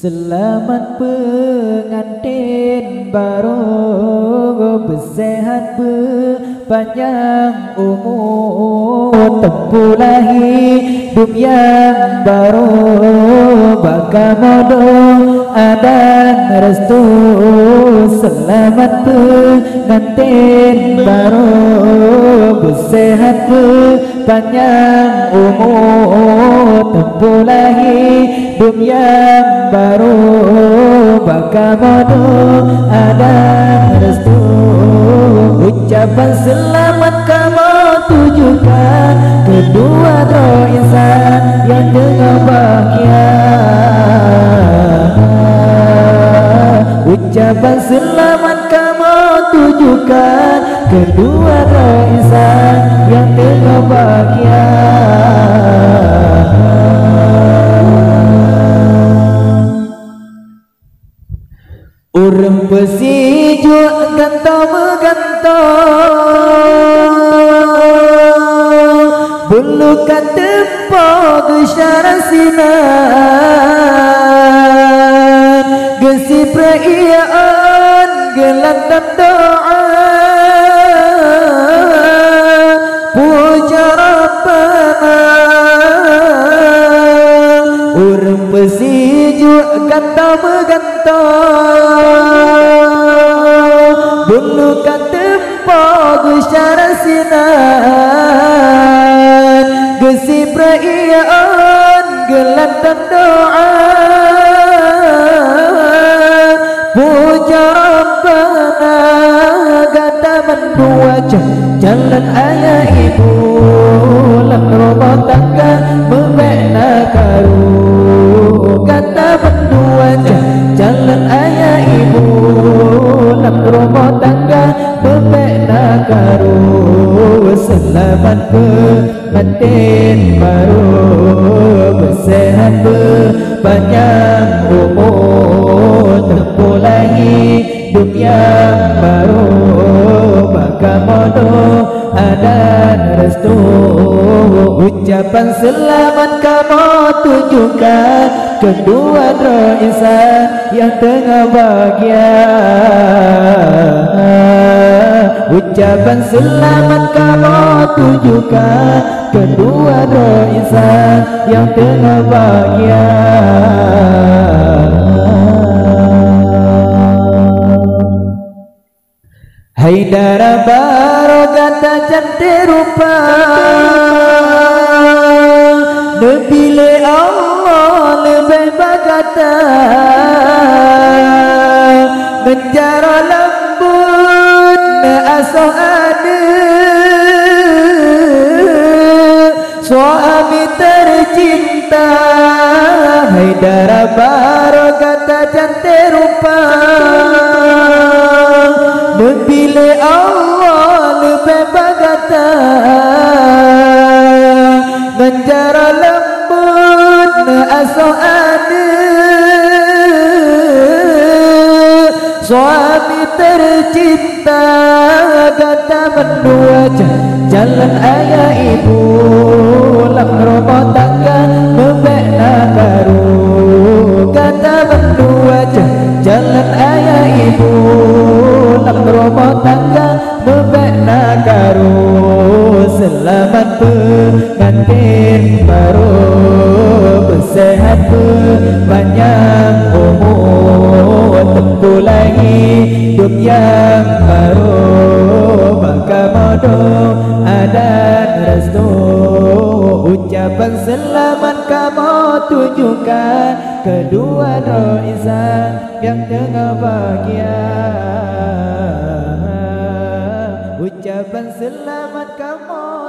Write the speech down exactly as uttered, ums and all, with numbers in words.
Seulamat peungantin barô, beusehat beupanyang umu, teumpu lahé dum nyang barô, bak kamoe doa dan restu. Seulamat peungantin barô, beusehat beu panyang umu, teumpu lahé dum nyang barô, bak kamoe doa dan restu. Ucapan seulamat kamoe tujukan keu dua droe insan nyang teungoh bahgia. Ucapan seulamat kamoe tujukan keu dua droe insan nyang teungoh bahgia. Ureuëng peusijuek gantoe meugantoe, bulu ka teupo geusyara sinan, geusipreh ié ôn geulantan doa, puja Rabbana. Ureuëng peusijuek gantoe meugantoe, bulu ka teupo geusyara sinan, geusipreh ié ôn geulantan doa, puja Rabbana. Gata mandua jan- Calon ayah ibu lam rumoh tangga meubèk na karu. Gata bandua jan calon ayah ibu lam rumoh tangga meubèk na karu. Seulamat peugantin barô, beuseuhat beupanyang umu, teumpu lahé dum nyang barô, bak kamoe doa dan restu. Ucapan seulamat kamoe tujukan keu dua droe insan nyang teungoh bahgia. Ucapan seulamat kamoe tujukan keu dua droe insan nyang teungoh bahgia. Hai dara barô gata cantik rupa, neupiléh Allah leubeh bak gata. Ngon cara leumbot neuasoe aneuk, suami tercinta. Hai dara barô gata cantik rupa, neupiléh Allah leubeh bak gata. Ngon cara leumbot neuasoe aneuk, suami tercinta. Gata bandua jan calon ayah ibu lam rumoh tangga meubèk na karu. Gata bandua jan calon ayah ibu lam rumoh tangga meubèk na karu. Seulamat peugantin barô, beuseuhat beupanyang umu, teumpu lahé dum nyang barô, bak kamoe doa dan restu. Ucapan seulamat kamoe tujukan keu dua droe insan nyang teungoh bahgia. Ucapan seulamat kamoe